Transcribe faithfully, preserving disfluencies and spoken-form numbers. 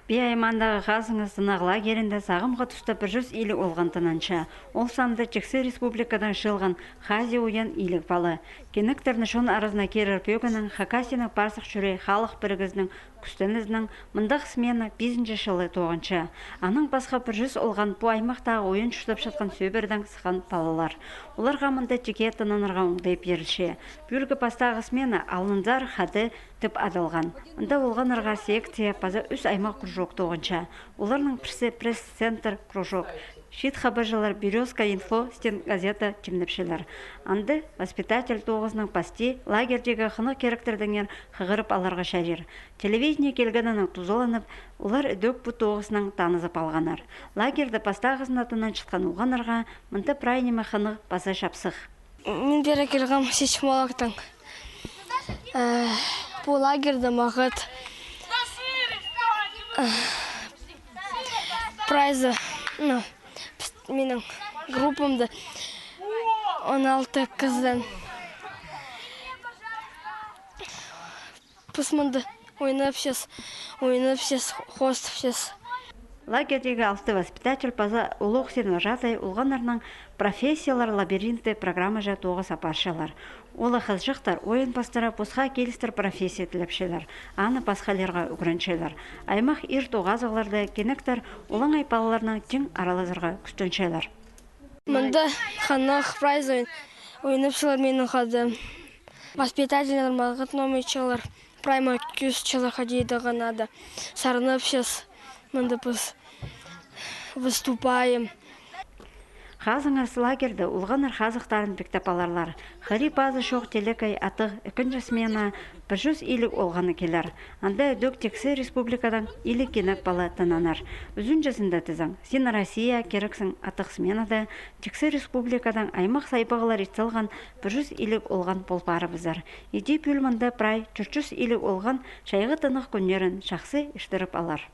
Пии аймаандағы «Хазыңар» сынағ лагерінде сағамғы туста пір чӱс илиг олған тынанча. Ол санда тиксі республикадаң чыылған Хазия уян илиг пала. Кинектерні чон аразына кирер пӧгінең Хакасияның пазох чӱрей халых пірігізінің кӱстенізінең мындағ смена пизінҷі чылы тоғынча. Анаң пасха пір чӱс олған пу аймахтағы ойын чуртапчатхан сӧбірдең сыххан палалар. Оларға мында тикке тынанарға оңдай пирілче. Пӱӱлгі пастағы смена «Алнынзар хада» тіп адалған. Мында олғаннарға секция паза ӱс аймах кружок тоғынча. Оларның пірсі «Пресс-центр» кружок. Чиит хабарҷылар «Берёзка инфо» стенгазета тимнепчелер. Анда воспитатель тоғызынаң пасти лагерьдегі хынығ киректердеңер хығырып аларға чарир. Телевидение килгенінең тузаланып, олар ідӧк пу тоғызынаң танызып алғаннар. Лагерьде пастағызында тынанчатхан олғаннарға мында прай ниме хынығ паза чапсых. Мин пеер килгем Сечмолоктаң. Э, пу лагерьде мағат, э, прайзы, ну, піс-, минің группамда он алты кізідең. Піс мында ойнапчабыс, ойнапчабыс, хоостапчабыс. Лагерьдегі алты воспитатель паза улуғ син вожатай олғаннарнаң «Профессиялар лабиринті» программаҷа тоғыс апарчалар. Ол хызыҷахтар ойын пастыра посха килістір профессия тілепчелер, аны пасхалирға ӱгренчелер. Аймах ирт оғазығларда кинектер олаңай палаларнаң тиң аралазарға кӱстенчелер. Мында хынығ, прайзы ойнапчалар минің хада. Воспитательлер мағат номичалар, прай ма кӧзітчелер хайди даа хада. Сарнапчабыс, мында піс выступаем. «Хазыңар» лагерьде олғаннар хазыхтарын пиктеп аларлар. Хыри пазы чох телекей аттығ ікінҷі смена пір чӱс илиг олғаны килер. Анда ідӧк тиксі республикадаң илиг кинек пала тынанар. Ӱзінҷізінде тізең, «Син Россия» кирексің аттығ сменада тиксі республикадаң аймах сайбағлар ит салған пір чӱс илиг олған пол парыбызар. Иди пӱӱл мында прай тӧрт чӱс илиг олған чайғы тынағ кӱннерін чахсы иртіріп алар.